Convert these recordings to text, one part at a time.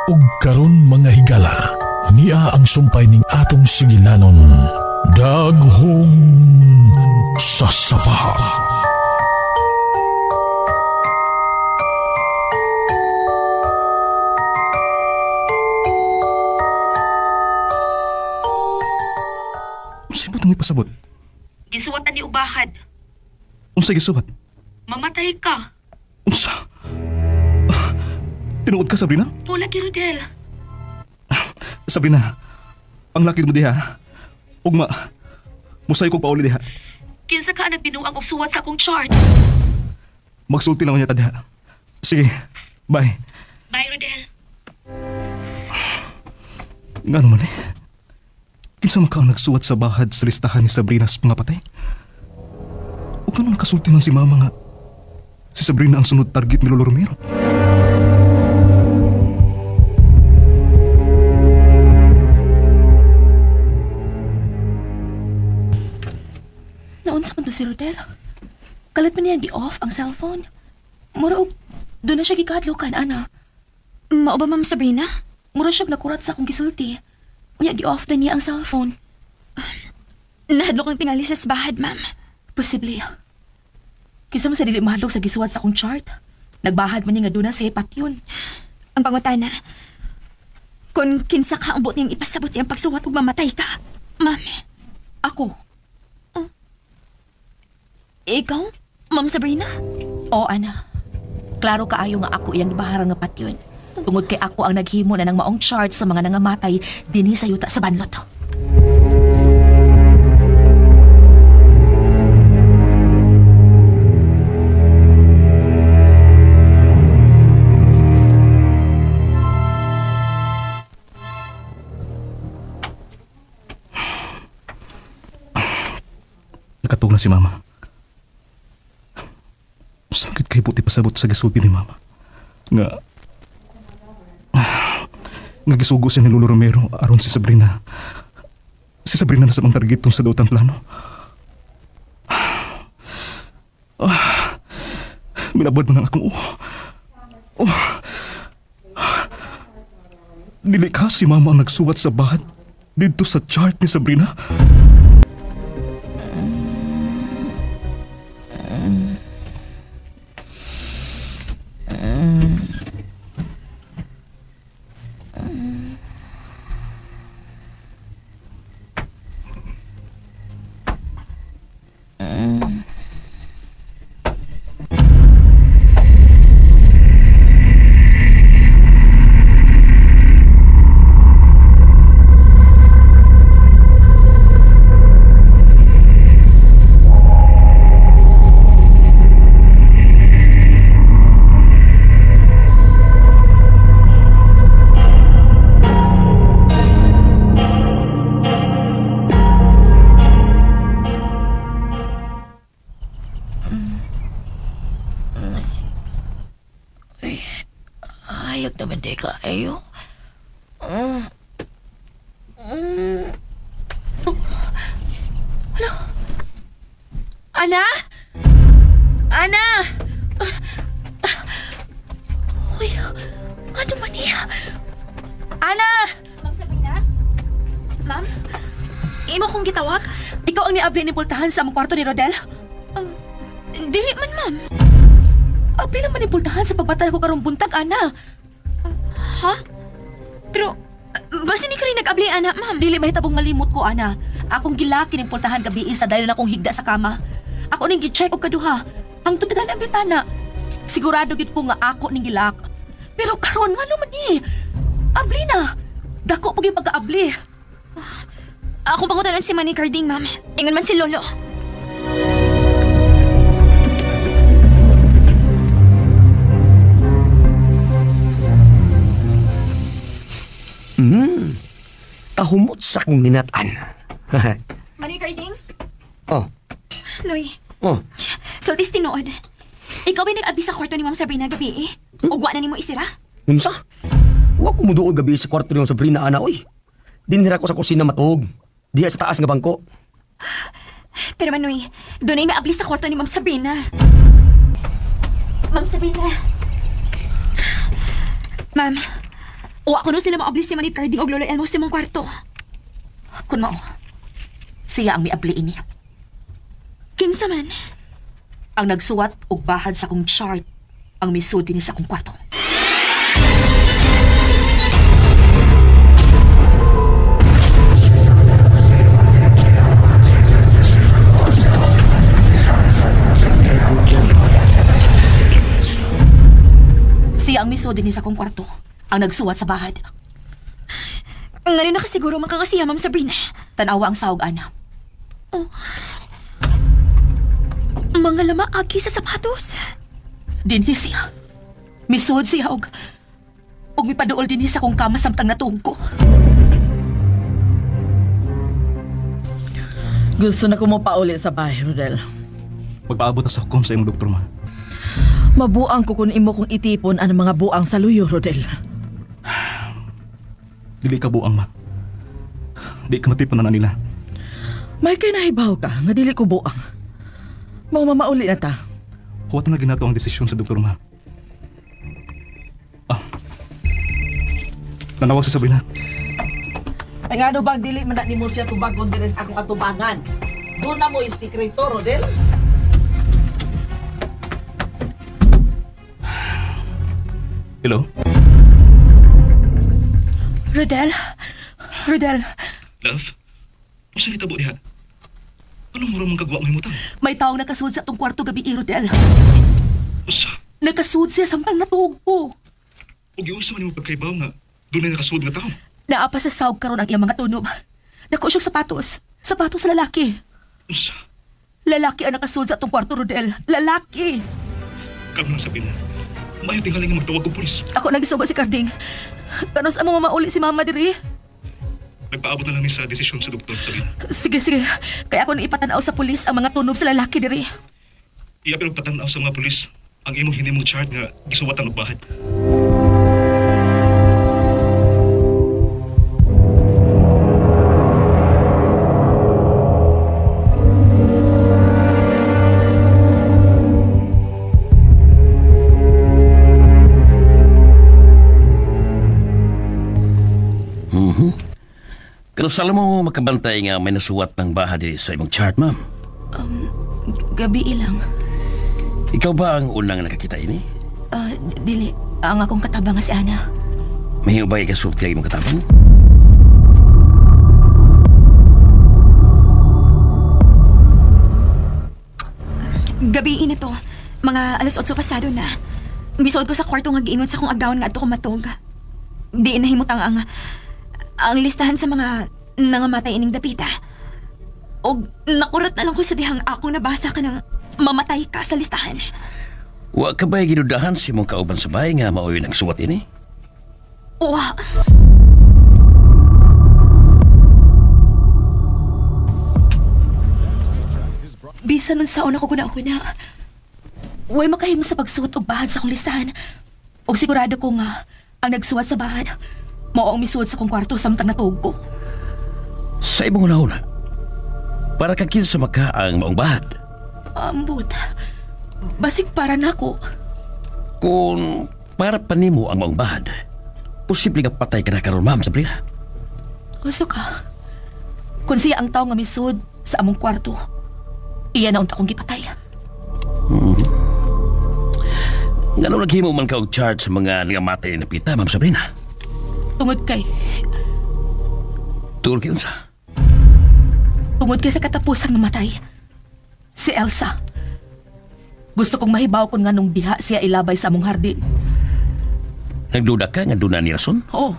Ug karon mga higala, niya ang sumpay ning atong sigilanon, Daghong sa Sapa. Unsay butang ipasabot? Gisuwatan ni Ubahad. Unsay gisuwat? Mamatay ka. Unsa? Tinuod ka, Sabrina? Wala ki Rodel. Sabrina, ang laki mo diha. Ugma, musay ko pauli diha. Kinsa ka ang nagbinuang og suwat sa akong chart. Magsulti lang niya ta diha. Sige, bye. Bye, Rodel. Nga naman eh. Kinsa man ka ang nagsuwat sa bahad sa listahan ni Sabrina sa mga patay? O kano nakasulti man si Mama nga si Sabrina ang sunod target ni Lolo Romero? Naunsa man to si Rodel? Kalit man niya gi-off ang cellphone. Mura og doon na siya gikadlokan, ana. Mao ba, Ma'am Sabrina? Mura siya nakurat sa akong gisulti. Unya gi-off na niya ang cellphone. Nahadlok ang tingali sa bahad, ma'am. Posible. Kinsa man sa dili mahadlok sa gisuwat sa akong chart. Nagbahad man niya nga doon na siya patyon. Ang pangutana, kung kinsa ka ang buot niyang ipasabot siyang pagsuwat ug mamatay ka, ma'am. Ako. Ikaw, Ma'am Sabrina? Oo, ana. Klaro kaayo nga ako iyang gibaharan nga patyon. Tungod kay ako ang naghimo na ng maong chart sa mga nangamatay dinhi sa yuta sa banlot. Nakatug na si Mama. Sakit kay buti pasabot sa gisulti ni Mama. Nga... Nga gisugo siya ni Lolo Romero aron si Sabrina. Si Sabrina na sa mga target sa daotang plano. Ah, milabad man ang akong uho. Oh. Dili ka si Mama ang nagsuwat sa bahad dito sa chart ni Sabrina. Ayag naman di ka ayo. Hala. Ana? Ana! Uy, ano man niya? Ana! Ma'am Sabrina? Ma'am? Imo kong gitawag? Ikaw ang niabli ni pultahan sa among kwarto ni Rodel? Dili man, ma'am. Abli naman ni pultahan sa pagbatay ko karong buntag, Ana. Ha? Pero, basta ni ka rin nag-abli, ana, ma'am. Dili mahitabong malimot ko, Ana. Akong gilaki ning pultahan gabi sa dahil na akong higda sa kama. Ako ning gi-check og kaduha. Ang tubigan ang bitana. Sigurado gid ko nga ako ning gilak. Pero karon ngano man ni? Abli na. Dako pag pagkaabli. Ako pangutanon si Manny Carding, ma'am. Ingon man si Lolo. Kahumot sa akong ninatan. Manny Carding? Oh, Noy, oh. sultis tinuod. Ikaw ba'y nag-abli sa kwarto ni Ma'am Sabrina gabi eh? Ugwa na nimo isira? Unsa? Wa ko muduol gabi sa kwarto ni Sabrina ana oy. Dinhira ko sa kusina matuog. Diha sa taas nga bangko. Pero Manoy, doon ay maabli sa kwarto ni Ma'am Sabrina. Ma'am Sabrina. Ma'am, Wa kuno sila maabli si Manny Carding og Lolo Elmo sa imong kwarto. Kun mao, siya ang miabli ini. Kinsa man? Ang nagsuwat og bahad sa akong chart ang misud dinhi sa akong kwarto. Siya ang misud dinhi sa akong kwarto, ang nagsuwat sa bahad. Ngano nakasiguro man ka nga siya, Ma'am Sabrina? Tanawa ang sahog, Ana. Mga lama agi sa sapatos. Dinhi siya. Misuod siya og mipaduol dinhi sa akong kama samtang natuog ko. Gusto na ko mo pauli sa bahay, Rodel. Magpaabot na sa hukom sa imong doktor, ma. Mabuang ko kun imo kong itipon ang mga buang sa luyo, Rodel. Dili ka buang, ma. Di ka matipon na nila. May kay nahibaw ka nga dili ko buang. Mao mamauli na ta. Huwat na ginato ang desisyon sa doktor, ma. Ah. Nanawag si Sabrina. Ay ngano bang dili man na nimo siya tubagon diri sa akong atubangan? Doon na mo isikreto, Rodel. Hello? Rodel? Rodel, Love? Unsa nitabo diha? Anong mura mong kagwa mo himutang? may taong nakasuod sa atong kwarto gabi, Rodel. Usa, Nakasuod siya samtang natuog ko. ug giunsa man nimo pagkaibaw nga dunay nakasuod nga tawo. Naa pa sa sahog karon ang iyang mga tunob. Dako siyang sapatos. Sapatos sa lalaki. Usa, Lalaki ang nakasuod sa atong kwarto, Rodel. Lalaki! kalma lang, Sabrina. Maayo tingali nga magtawag og pulis. Ako nagisuba si Carding. Kanos amo mamauli si Mama diri? Nagpaabot na lang mi sa desisyon sa doktor, Sabrina. Sige, sige. Kaya ako ipatanaw sa pulis ang mga tunob sa lalaki diri. Iya pero patanaw sa mga pulis ang imong hinimong chart nga gisuwatan og bahad. Kanusala mo makabantay nga may nasuwat ng baha diri sa imong chart, ma'am. Gabi ilang. Ikaw ba ang unang nakakita ini? Ah, dili. Ang akong katabang nga si Ana. Mahimo ba ikasulti ang imong katabang? Gabi ina to. Mga alas 8 pasado na. Bisuod ko sa kwarto nga giingon sa akong agawon nga adto ko matog. Di nahimutang ang listahan sa mga nangamatay ining dapita. Og nakurot na lang ko sa dihang ako nabasa ka ng mamatay ka sa listahan. Wa ka ba'y gidudahan si imong kauban sa bahay nga mao'y nagsuwat ini? Wa. Bisan nun saon ako guna-guna. Way makahimo sa pagsuot og bahad sa akong listahan. Og sigurado ko nga ang nagsuwat sa bahad mao ang misuot sa akong kwarto samtang natuog ko. Sa imong una-una, para ka kinsa maka ang maong bahad. Ambot. Basig para nako. Kung para pa nimo ang maong bahad, posible nga patay ka na karon, ma'am Sabrina. Gusto ka? Kung siya ang tao nga misud sa among kwarto, iya na unta kong gipatay. Ngano naghimo man ka og charge sa mga nangamatay na pita, ma'am Sabrina? Tungod kay, Tuol kay unsa? tungod kay sa katapusang namatay. Si Elsa. Gusto kong mahibaw kung nganong diha siya ilabay sa among hardin. Nagduda ka nga doon na ni rason? Oo.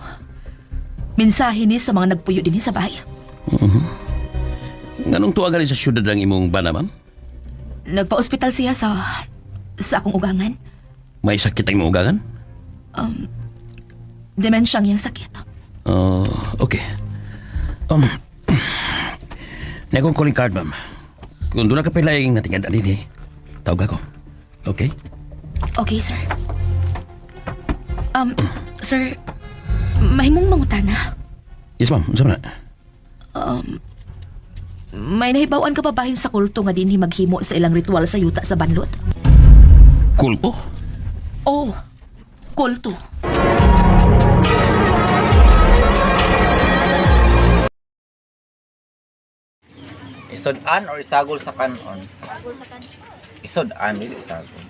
Mensahe ni sa mga nagpuyo din sa bahay. Nganong tuwa gali sa syudad ang imong bana, ma'am? Nagpa-ospital siya sa akong ugangan. May sakit ang imong ugangan? Demensyang iyang sakit. Oh, okay. Na akong calling card, ma'am. Kung doon na ka pala yung natingad din eh, tawag ako. Okay? Okay, sir. Sir, mahimong mangutana. Yes, ma'am. Unsa man na? May nahibawan ka pa bahin sa kulto nga dinhi maghimo sa ilang ritual sa yuta sa banlot? Kulto? Oh, kulto. Isod-an or isagol sa kanon? Isagol sa kanon. Isod-an, dili isagol.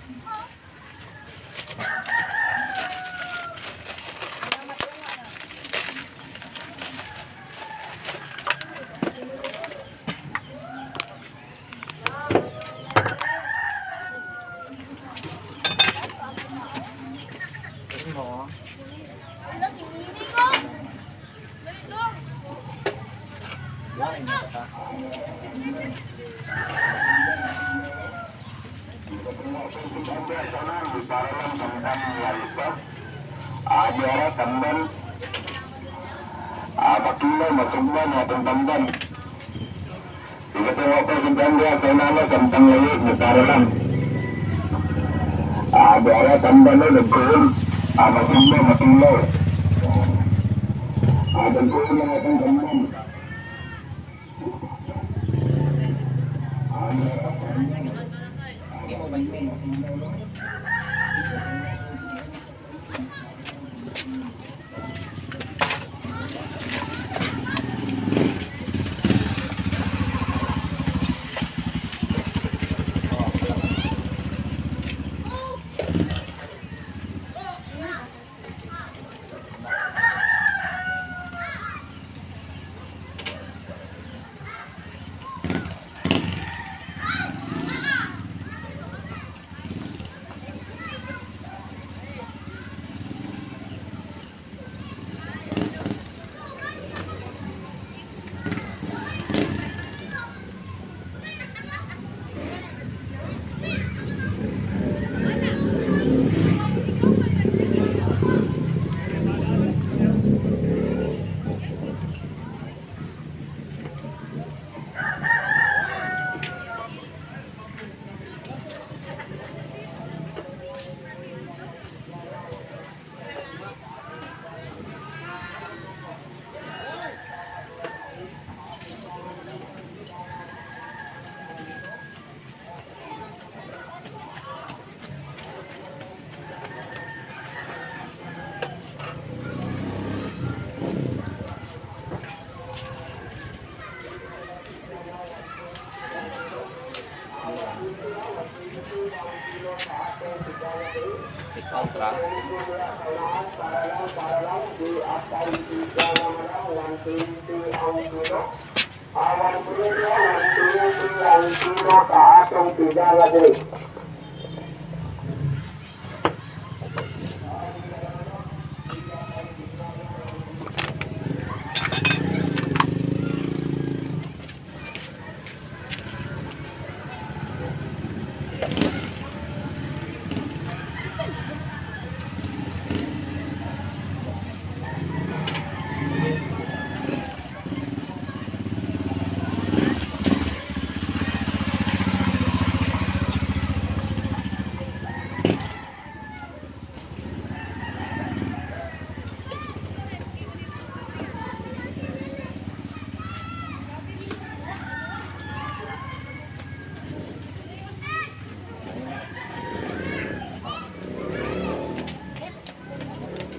Take out ra.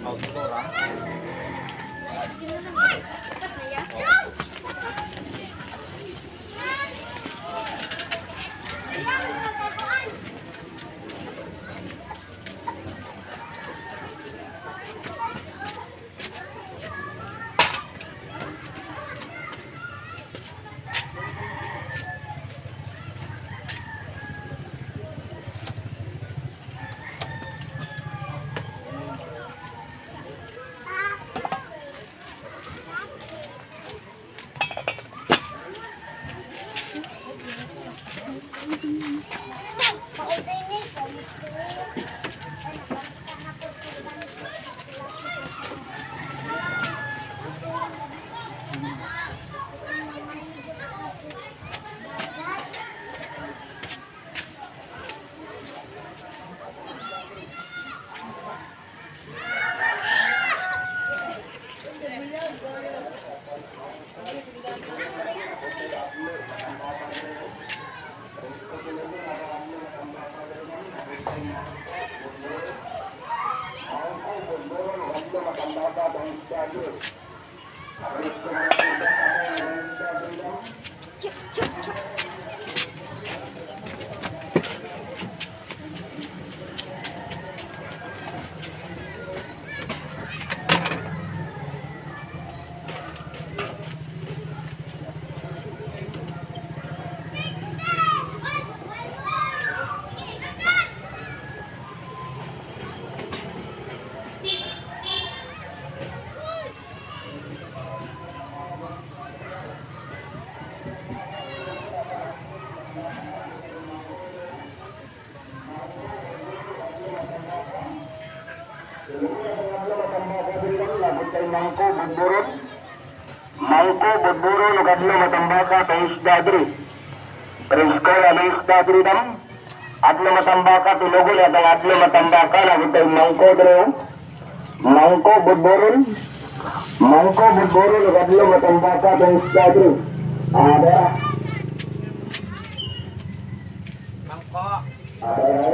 Outdoor ah. Mangko, Budburo, Lugadlo, Matambaka, Paisda, Dri. Presko, Alisda, Dri, Dam. Adlo Matambaka, Tulogol, at ang Adlo Matambaka, Lagutay, Mangko, Dri. Oh. Mangko, Budburon. Mangko, Budburo, Lugadlo, Matambaka, Paisda, Dri. Ada. Mangko. Ada.